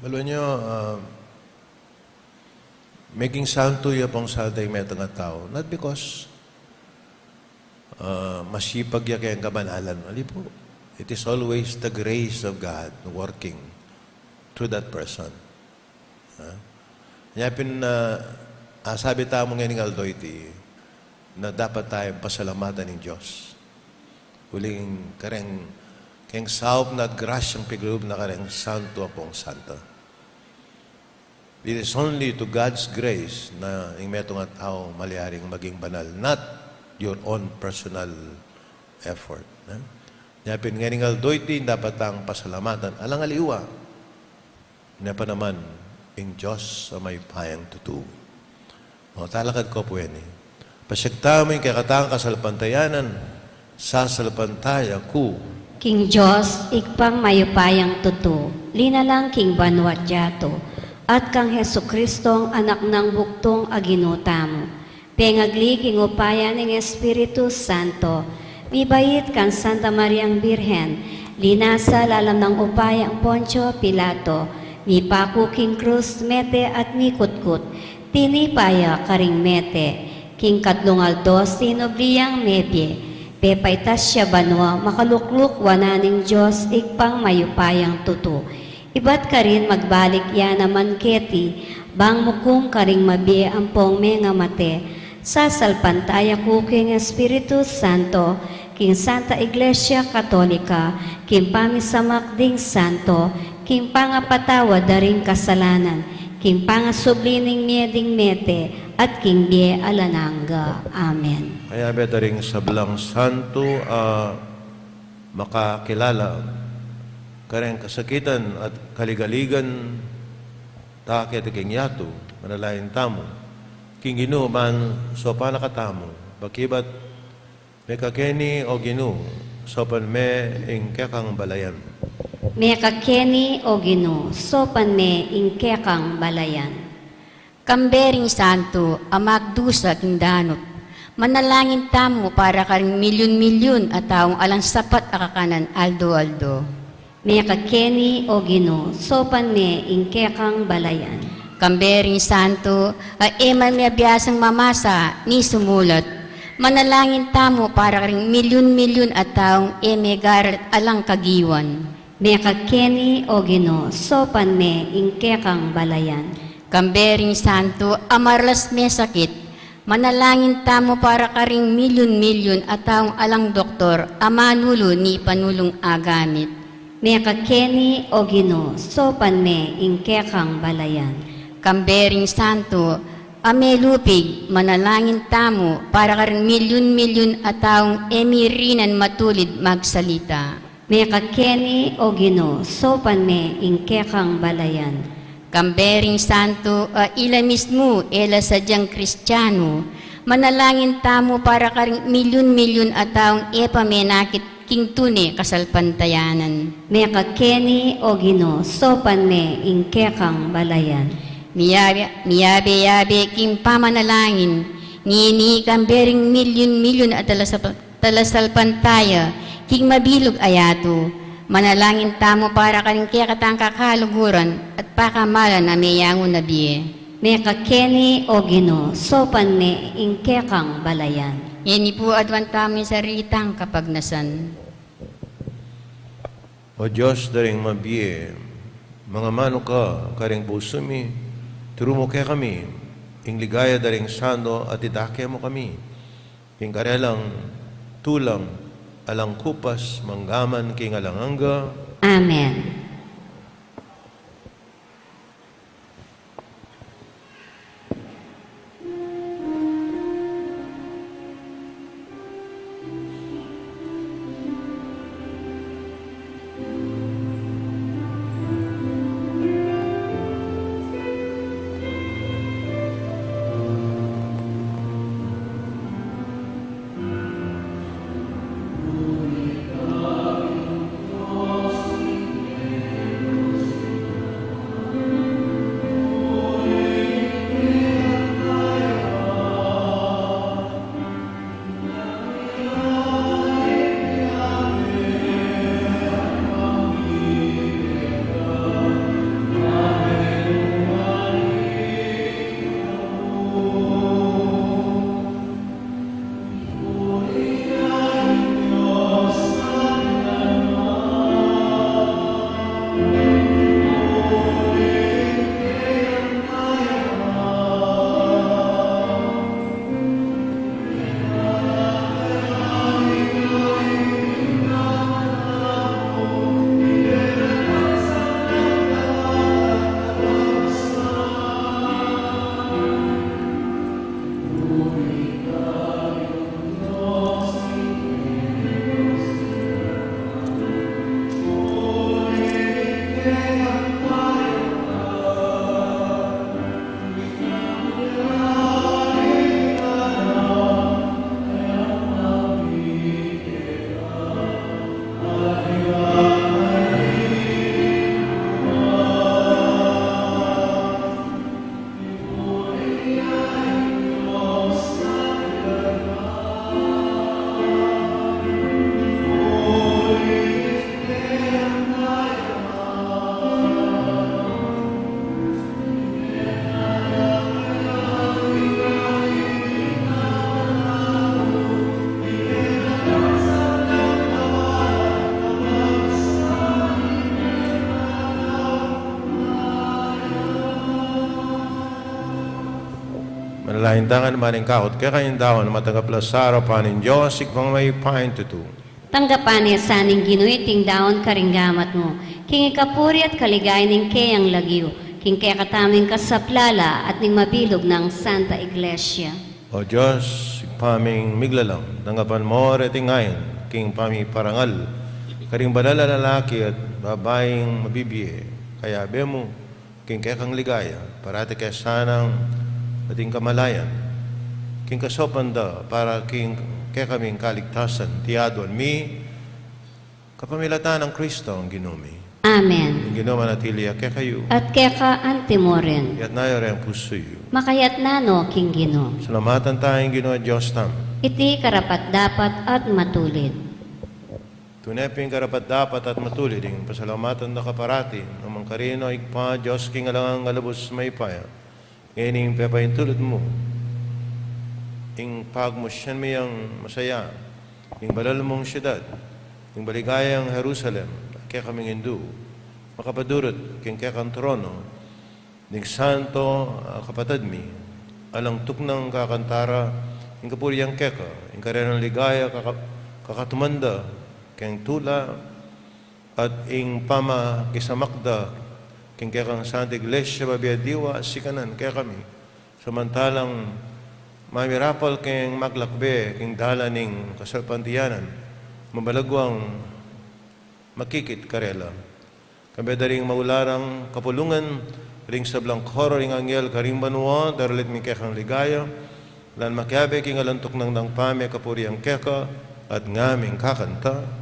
balu nyo, um, meging santu ya pung santa ing metung a tau. Not because, uh, masipag ya keng kabanalan. Ali pu. It is always the grace of God working through that person. Ha? Nya pin, ah, asabi tamu ngening aldo iti na dapat tayang pasalamatan ing Dios. Uling kareng, keng saup na at grasyang piglub na kareng santu ampong santa. It is only to God's grace na ing metung a tau malyaring maging banal, not your own personal effort, ha? Nya pin ngening aldo iti dapat tang pasalamatan, alang aliwa. Nya pa naman, ing Dios a mayupayang tutu. O, talakad ko pu ini. Pasyag tamu ing kekatang kasalpantayanan, sasalpantaya ku. King Dios, Ibpang mayupayang tutu, linalang king banua't yatu, at kang Jesucristong Anak nang bugtung a Ginu tamu, pengagli king upaya ning Espiritu Santo, mibait kang Santa Mariang Birhen, linasa lalam nang upaya nang Poncio Pilato, mipaku king krus, mete at mikutkut, tinipa ya karing mete, king katlung aldo sinubli yang mebie, pepaitas ya banua, makalukluk wanan ning Dios Ibpang mayupayang tutu. Ibat karin magbalik ya naman keti, bang mukum karing mabie ampong mengamate. Sasalpantaya ku king Espiritu Santo, king Santa Iglesia Katolika, king pamisamak ding santo, king pangapatawad da ring kasalanan, king pangasubli ning mie ding mete, at king bie alang angga. Amen. Kayabe da ring sablang santu, ah, makakilala kareng kasakitan at kaligaligan ta keti king yatu, manalangin tamu. King Ginu, ban saupan na katamu, bakibat, mekakeni, O Ginu, saupan me ing kekang balayan. Mekakeni, O Ginu, saupan me ing kekang balayan. Kambe ring santu a magdusa king danup, manalangin tamu para karing milyun-milyun a taung alang sapat a kakanan aldo-aldo. Mekakeni, O Ginu, saupan me ing kekang balayan. Kambe ring santu a e man miabiasang mamasa ni sumulat, manalangin tamu para karing milyun-milyun a taung e megarat alang kagiwan. Mekakeni, O Ginu, saupan me ing kekang balayan. Kambe ring santu a maralas mesakit, manalangin tamu para karing milyun-milyun a taung alang doktor a manulu ni panulung agamit. Mekakeni, O Ginu, saupan me ing kekang balayan. Kambe ring santu A melupig, manalangin tamu para karing milyun-milyun a taung e mirinan matulid magsalita. Mekad keni, O Ginu, saupan me ing kekang balayan. Kambe ring santo a ila mismu e la sadyang Kristiano, manalangin tamu para karing milyun-milyun a taung e pa menakit king tune kasalpantayanan. Mekad keni, O Ginu, saupan me ing kekang balayan. Miyabe, miyabe-yabe king pamanalangin, ngeni kambe ring milyun-milyun a talasapa-, talasalpantaya king mabilug a yatu. Manalangin tamu para karing kekatang kakaluguran at pakamalan a meyangu na bie. Mekad keni, O Ginu, saupan me ing kekang balayan. Ngeni pu aduan tamu ing sarili tang kapagnasan. O Dios da ring mabie, mangamanu ka karing pusu mi, turu mu kekami ing ligaya da ring santo at idake mu kami king karelang tulang alang kupas manggaman king alang angga. Amen. Manalangin tamu ngan, maring kakut kekayung daun, matanggap la sa arapan ning Dios, Ibpang mayupaya king tutu. Tanggapan na sa ning Ginu iting daun karing gamat mu, king ikapuri at kaligayan ning keyang lagyu, king kekatamung kasaplalan at ning mabilug nang Santa Iglesia. O Dios, Ibpa ming miglalang, tanggapan mu reting ain king pamiparangal karing banal a lalaki at babaing mabibie, kayabe mu king kekang ligaya, parati ke sanang ating kamalayan, king kasaupan da para king kekaming kaligtasan, iti aduan mi kapamilatan nang Kristong Ginu mi. Amen. Ing Ginu manatili ya kekayu. At keka anti mu rin. Iyatas yu reng pusu yu. Makayatas no king Ginu. Salamatan taya ing Ginu a Dios tamu. Iti karapat-dapat at matulid. Tune pin karapat-dapat at matulid ing pasalamatan da ka parati, nung mangkarin, o Ibpa, Dios king alang angga, lubus mayupaya. Ngeni ing pepaintulud mu, ing pagmusian mi yang masaya, ing banal mung siudad, ing maligayang Jerusalem, a kekaming indu, makapadurut king kekang trono, ning santo a kapatad mi, alang tuknang kakanta ra ing kapurian keka, ing karelang ligaya kaka-, kakatuman da keng tula, at ing pamakisamak da king kekang Santa Iglesia, babie at diwa, sikanan kekami Samantalang mamirapal keng maglakbe king dalan ning kasalpantayanan, mabalaguang makikit karela. Kambe da ring maularang kapulungan, ring sablang koro ring anghel karing banua, daralit mi kekang ligaya, lan makiabe king alang tuknang dang pame kapurian keka, at ngaming kakanta.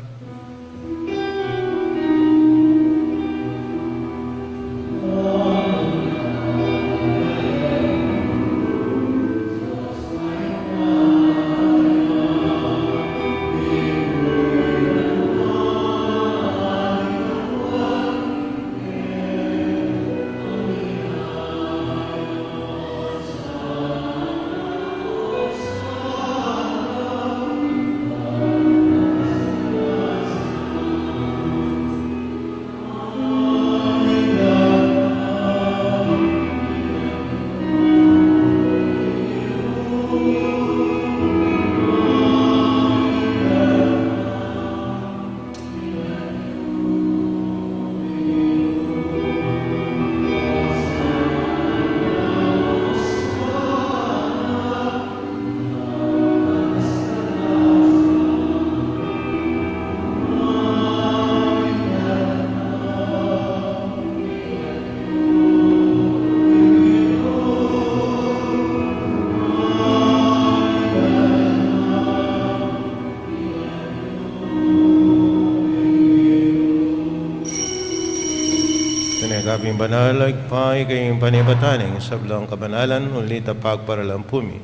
King lagyu ning banal, Ibpa, ika ing panibatan ning sablang kabanalan, uli ta pagparalan pu mi.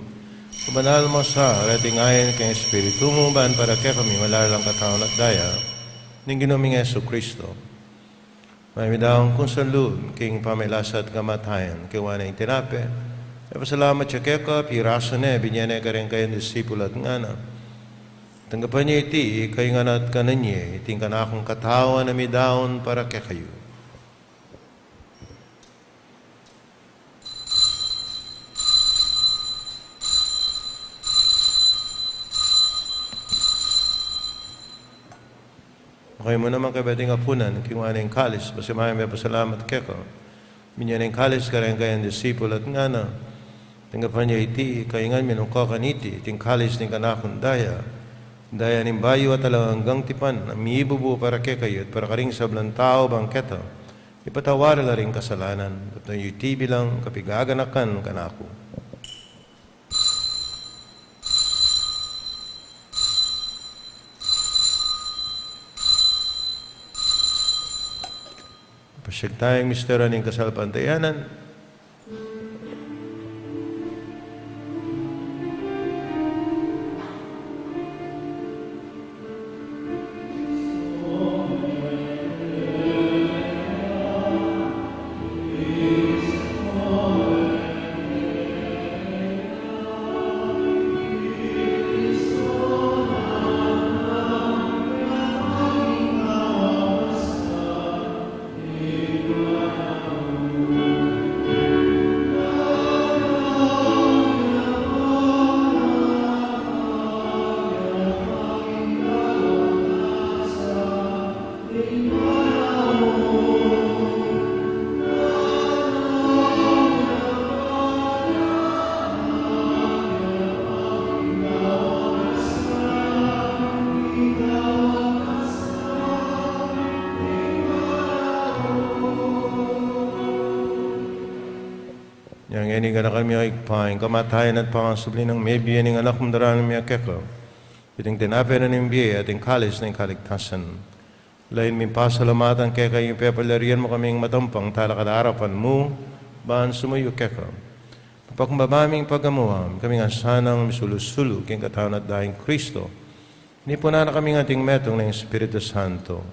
Banal mo sa, reting ain keng Espiritu mu, ban para kekami malalang katawan at daya ning Ginu ming Jesucristo. Mamidaun kung salub king pamagkasakit at kamatayan, kinuan ne ing tinape, mipasalamat ya keka, pirasu ne, binye ne kareng kayang disipul at ngana: Tanggapan ye iti, kayu ngan at kanan ye, iti ing kanakung katawan a midaun para kekayu. Kayu mu naman, kayabe ning apunan, kinuan ne ing kalis, pasibayu ya mipasalamat keka, binye ne ing kalis kareng kayang disipul at ngana: Tanggapan ye iti, kayu ngan minum kayu kaniti, iti ing kalis ning kanakung daya, daya ning bayu at alang anggang tipan, a mibubu para kekayu at para karing sablang tau ban keta ipatawad la ring kasalanan. Daptan yu iti bilang kapaganakan kanaku. Pasiag taya king misteryu ning kasalpantayanan. Inya ngeni, ganakan mi, O Ibpa, ing kamatayan at pangasubli nang mebie ning Anak mung daraun mi keka, iting tinape na ning bie at ing kalis ning kaligtasan. Lalu ming pasalamatan keka ing pepalyarian mu kaming matampang talakad king arapan mu ban sumuyu keka. Papakumbaba ming pagamuan, ikami ngan sanang misulu-sulu king katawan at daya nang Kristo, nipunan na kami ngan anting metung ning Espiritu Santo.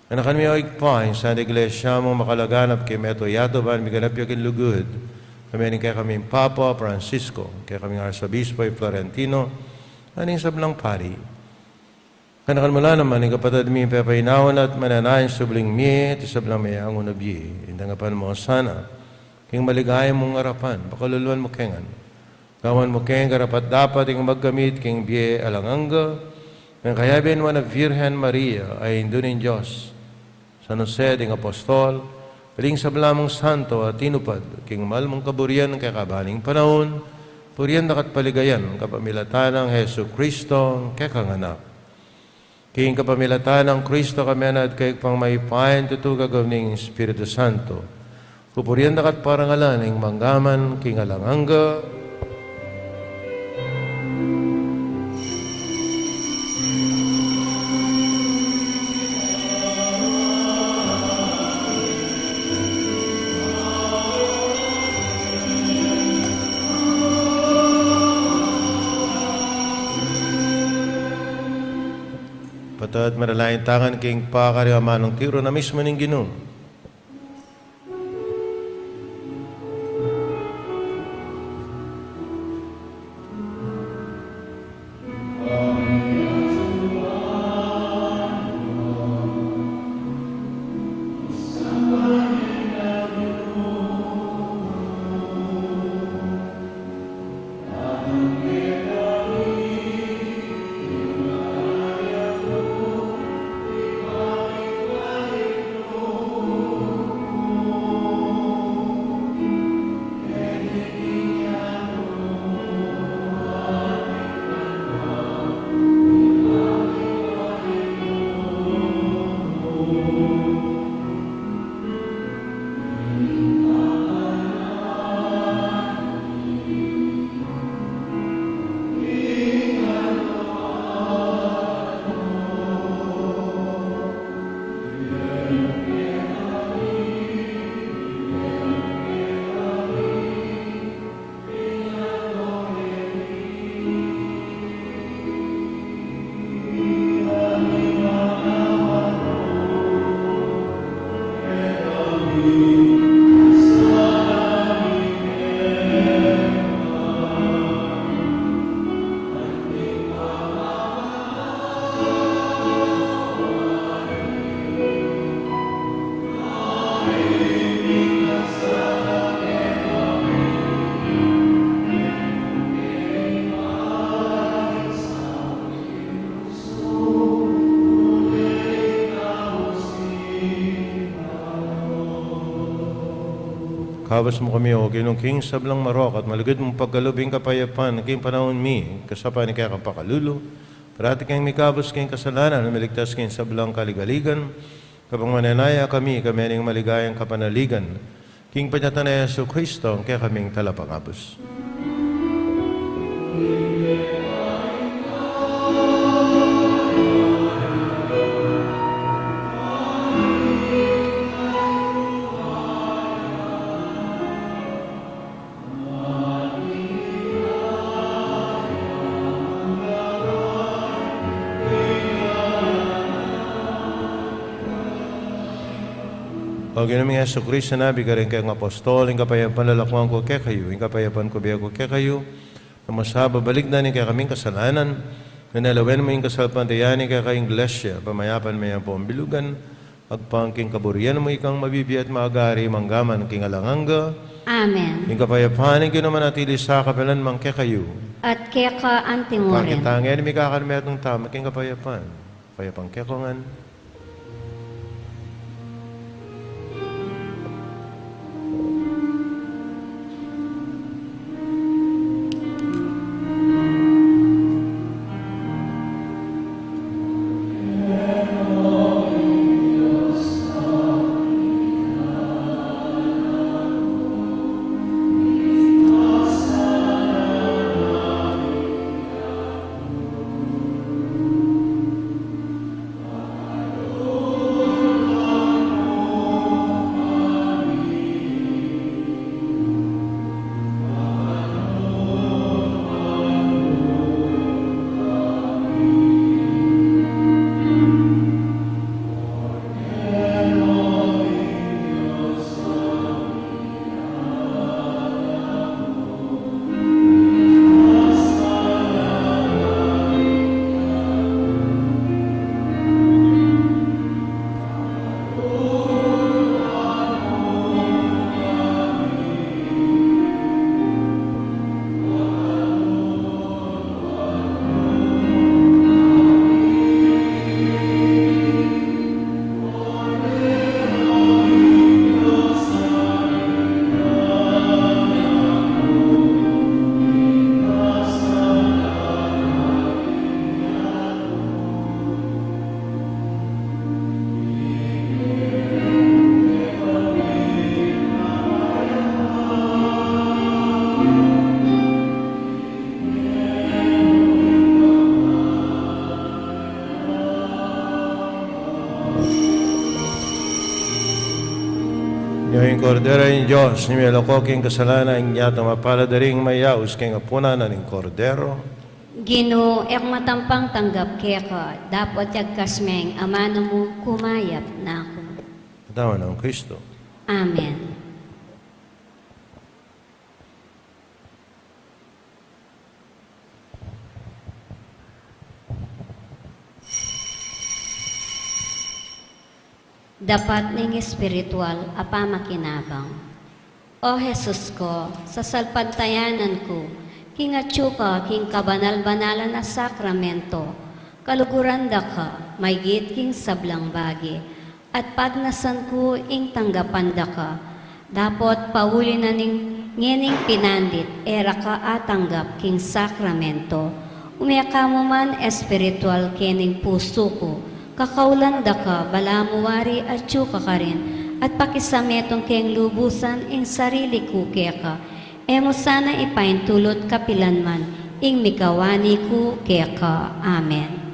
Ganakan mi, O Ibpa, ing Santa Iglesia mung makalaganap king mabilug a yatu ban miganap ya king lugud, kayabe ning kekaming Papa Francisco, kekaming Arsobispo i Florentino, at ning sablang pari. Ganakan mu la naman ing kapatad ming pepainawa na at mananayan subling mie, at ing sablang meangu na bie. Tanggapan mu la sana king maligaya mung arapan, pakaluluan mu kami ngan. Gawan mu kaming karapat-dapat ing magkamit king bie alang angga, nang kayabe nang Nuan a Virgen Maria, a Indu ning Dios, San Jose ding Apostol, Karing sabla mung santo a tinupad king mal mung kaburian keka ban king panaun, purian daka at paligayan kapamilatan nang Jesucristo, kekang Anak. King kapamilatan nang Cristo kami na at kaybat mayupayang tutu gagawin ning Espiritu Santo. Pupurian daka at parangalan ing mangga man king alang angga. Pataud, manalangin tamu ngan king pakaring amanung tiru na mismu ning Ginu. Ikabus mu kami, O Ginu, king sablang marok at malugud mung pagkalub ing kapayapan king panaun mi, kasapan ning kekang pakalulu, parati kaming mikabus king kasalanan, miligtas king sablang kaligaligan, kapamanayan kami, kami ning maligayang kapanaligan, king panyatang nang Jesucristo, a kekaming Talapagkabus. O Ginu ming Jesucristo, sinabi mu karing kekang apostol, ing kapayapan lalakwan ku kekayu, ing kapayapan ku bie ku kekayu, na mu sa babalikdan ing kekaming kasalanan, nune lawen mu ing kasalpantayanan ning kekang Iglesia, pamayapan me yang pambilugan, agpang king kaburian mu, ikang mabibie at magari mangga man king alang angga. Amen. Ing kapayapan ning Ginu manatili sa kapilan man kekayu. At keka anti mu rin. Pakit tang ngeni mikakalmetung tamu king kapayapan. Kapayapan kekongan. Kordero ning Dios, ing melako king kasalanan ning yatu. Mapalad a ring mayaus king apunan na ning Kordero. Ginu, e ku matampang tanggap keka, dapot yagkas me ing amanu mu, kumayap na ku. Katawan nang Kristo. Amen. Dapat ning espiritual a pamakinabang. O Jesus ku, sasalpantayanan ku king atyu ka king kabanal-banalan a sakramento, kaluguran da ka maigit king sablang bage, at pagnasan ku ing tanggapan da ka. Dapot pauli na ning ngening pinandit, e ra ka atanggap king sakramento. Ume ka mu man espiritual kening pusu ku, kakaulan da ka, balamu wari atyu ka karin, at pakisametung keng lubusan ing sarili ku keka. E mu sana ipaintulut kapilan man ing mikawani ku keka. Amen.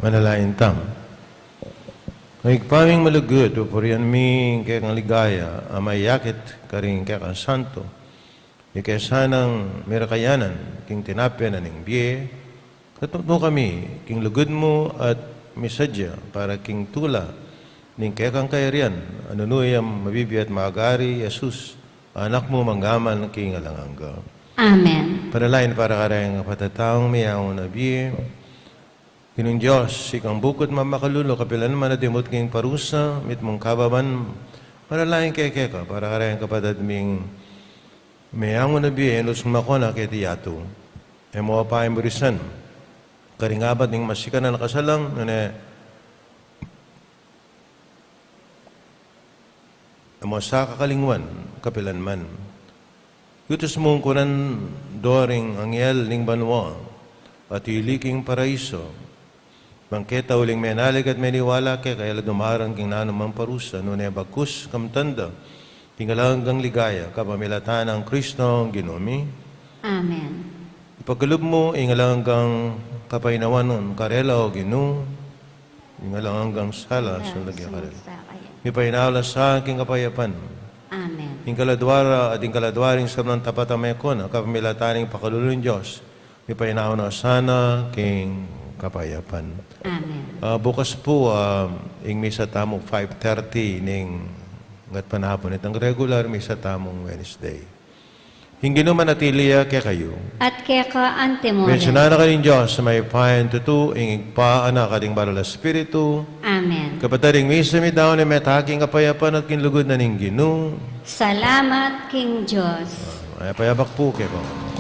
Manalangin tamu. O Ibpa ming malugud, pupurian mi ing kekang ligaya a mayakit karing kekang santo, ika sanang merakayanan king tinape na ning bie, katmu kami king lugud mu at misadya para king tula ning kekang kayarian, a nanu yang mabibie at magari, Jesus, Anak mu, mangga man king alang angga. Amen. Panalangin para kareng kapatad tamung meyangu na bie. Ginung Dios, ikang bukut mamakalulu kapilan man at dimut king parusa, mitmung kababan, manalangin kami keka para kareng kapatad ming meyangu na bie, e mu lus makona keti yatu. E mu pamurisan karing abat ning masikanan a kasalang, nune e mu sa kakalingwan kapilan man. Yutus mung kunan do ring anghel ning banua, at ili king paraiso. Bang keta uling menalig at meniwala keka, e la dumarang king nanumang parusa, nune bagkus kamtan da ing alang anggang ligaya, kapamilatan nang Kristong Ginu mi. Amen. Ipakalub mu ing alang anggang kapaynawan karela, O Ginu, ing alang anggang sala, sala, sundagi sundag karela. Sa kaya. Mipainawa la sa king kapayapan. Amen. Ing kaladua ra at ing kaladua ring sablang tapat a mekona, kapamilatan ning pakalulu ning Dios, mipainawa na sana king kapayapan. Amen. Ah, bukas pu, ah, ing misa tamu five thirty ning gatpanapun, itang regular misa tamung Wednesday. Ing Ginu manatili ya kekayu. At keka antimurin. Bendisyunan na kayu ning Dios a mayupayang tutu, ing Ibpa, Anak, at ing Banal a Espiritu. Amen. Kapatad, ing misa mi daun e mete king kapayapan at king lugud na ning Ginu. Salamat king Dios. Mayap a yabak pu kekongan.